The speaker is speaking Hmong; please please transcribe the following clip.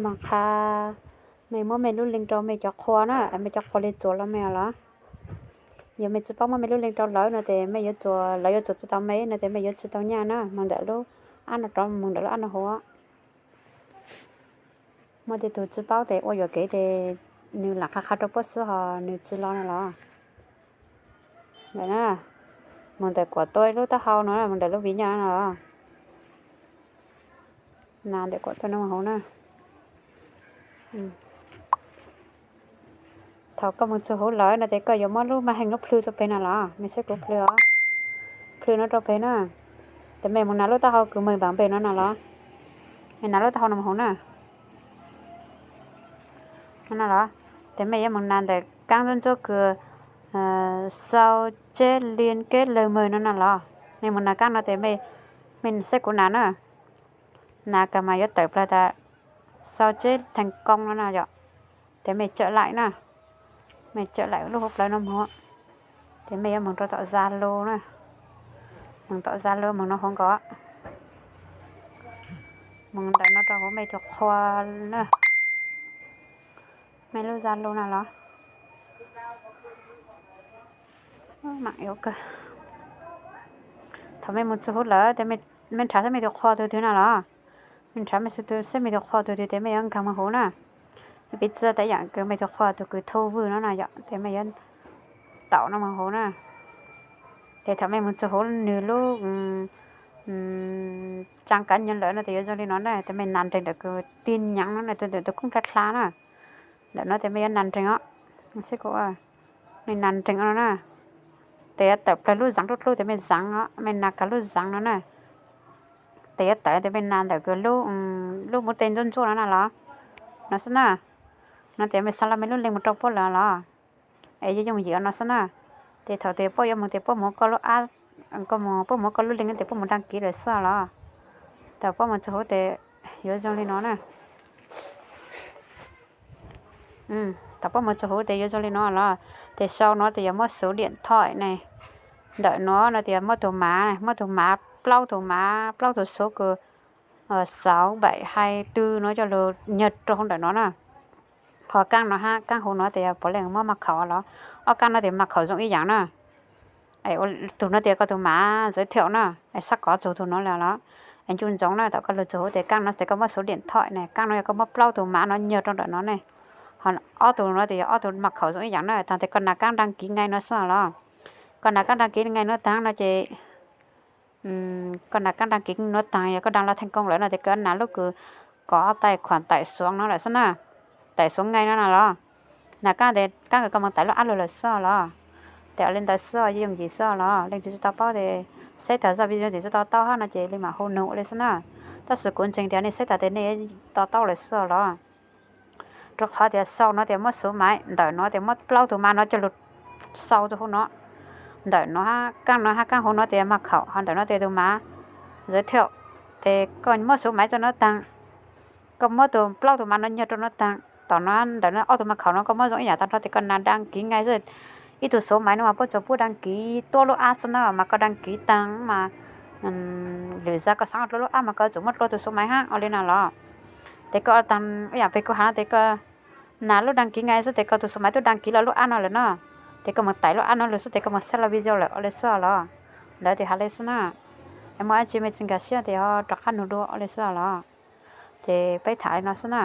Mas qha, mej muab mej lub link rau mej cov qhua na, mej cov qhua li txuas los mej los. Yog mej tsi paub muab mej lub link rau lawv no tes mej yuav txuas, lawv yuav txuas tsi tau mej no tes mej yuav tsi tau nyaj na. Moog ntawm lub app no rov moog ntawm lub app no huv. Muaj tej tug tsi paub tes ua yuam kev tes nws lam qha qha rau puab xwb hos nws tsi los no los. Ntawm na, moog ntawm kuam tuaj lub taub hau no, moog ntawm lub viv nyaj no los. Nas ntawm kuam tuaj no huv na. Thaum koj moog txug huv lawm no tes koj yuav muab lub maj heej lub plhw rau peg no los, mej saib kuv plhw os. Plhw no rau peg na. Tes mej moog nas lub taub hau kws mej npaam npeg no no los. Mej nas lub taub hau no huv na. No los, tes mej yuav moog nas ntawm kaab ntsuab ntsuab kws sau tseb lin keb lawg mawg no no los. Mej moog nas kaab no tes mej, mej saib kuv nas na. Nas kag mas yuav tawm plawg tas sau tseb theej koo no no yom. Tes mej tsawm laim na, mej tsawm laim lub huv plawg no moog. Tes mej yuav moog rau tom Zalo na, moog tom Zalo moog no huv nkaus. Moog ntawm no rau huv mej tug qhua na, mej lub Zalo na los. Thaum mej moog txug huv lawm tes mej nrhav saib mej tug qhua tug twg no los. Mej nrhav mej saib mej tug qhua tug twg tes mej yuav nkaag moog huv na. Piv txwv tas yaam kws mej tug qhua tug kws thu vwm no no yom, tes mej yuav taum no moog huv na. Tes thaum mej moog txug huv nwg lub tsaa kav nyam lawm no tes yuav zoo li no na, tes mej nas nreeg ntawm kws tin nyav no na, tus koob dlha dlha na. Ntawm no tes mej yuav nas nreeg os. Saib kuv, mej nas nreeg no na. Tes yuav tawm plawg lub zaav dlub dlub tes mej zaav os, mej nas kag lub zaav no na. Tes yuav tawm tes mej nas ntawm kws lub, lub muv tej ntsuab ntsuab no na los. No xwb na. No tes mej xa los mej lub link moog rau puab lawm los. Es yuav yooj yim no xwb na. Tes thaum tes puab yuav moog tes puab muab koj lub app, puab muab koj lub link no tes puab moog daj kis lawm xwb los. Thaum puab moog txug huv tes yuav zoo li no na. Thaum puab moog txug huv tes yuav zoo li no los. Tes sau no tes yog muab xuv diam thoim ne. Ntawm no no tes yog muab tug mav, muab tug mav, plaub tug mav, plaub tug xuv kws sáu bảy hai tư no coj lug nyag rau hauv ntawm no na. Qhov kaab no hab kaab huv no tes yog puav leej muab maj khaum los. Ob kaab no tes maj khaum zoo ib yaam na. Tug no tes koj tug mav giới thiệu na, es sab kov txug tug no lawm los. Es ncu ntsoov na, thaum koj lug txug huv tes kaab no tes koj muab xuv diam thoim ne, kaab no yog koj muab plaub tug mav no nyag rau ntawm no ne. Ho ob tug no tes yog ob tug maj khaum zoo ib yaam na, taag tes koj nas kaab daj kis ngai no xwb los. Koj nas kaab daj kis ngai no taag no ces koj nas kaab daj kis no taag, yog koj daj los theej koo lawm no tes koj nas lub kws kov tais khuam taim suav no lawm xwb na. Taim suav ngai no na los. Nas kaab tes kaab kws koj moog taim lub app lug lawm xwb los. Tes ua li ntawd xwb, yooj yim xwb los. Leej twg tsi tau paub tes saib taag zaj video tes tsi tau taub hab no ces li mam hu nug ua li xwb na. Tab sis kuv ntseeg tias nej saib taag tes nej to taub lawm xwb los. Rua qhov tias sau no tias muab xuv maiv, ntawm no tias muab plaub tug mav no coj lug sau rua huv no. Ntawm no, kaab no hab kaab huv no tias maj khaum, ho ntawm no tias tug mav giới thiệu. Tes koj muab xuv maiv rua no taag, koj muab tug plaub tug mav no nyag rua no taag. Tom no ntawm no ob tug maj khaum no koj muab zoo ib yaam taag nrho tes koj nas daj kis ngai xwb. Ib tug xuv maiv no mas puab tsuas pub daj kis tuab lub app xwb na, mas koj daj kis taag mas lwm zag koj xaav dlua lub app mas koj tsuas muab dlua tug xuv maiv hab ua li no los. Tes koj taag ib yaam peg kuv has no tes koj nas lub daj kis ngai xwb tes koj tug xuv maiv tub daj kis los lub app no lawm no. Tes koj moog taim lub app no lug xwb tes koj moog saib lub video lawm ua li xwb los. Ntawd tes has li xwb na. Es muaj dlaab tsi mej tsi nkag siab tes ho rov qab nug dua ua li xwb los. Ces peb tham li no xwb na.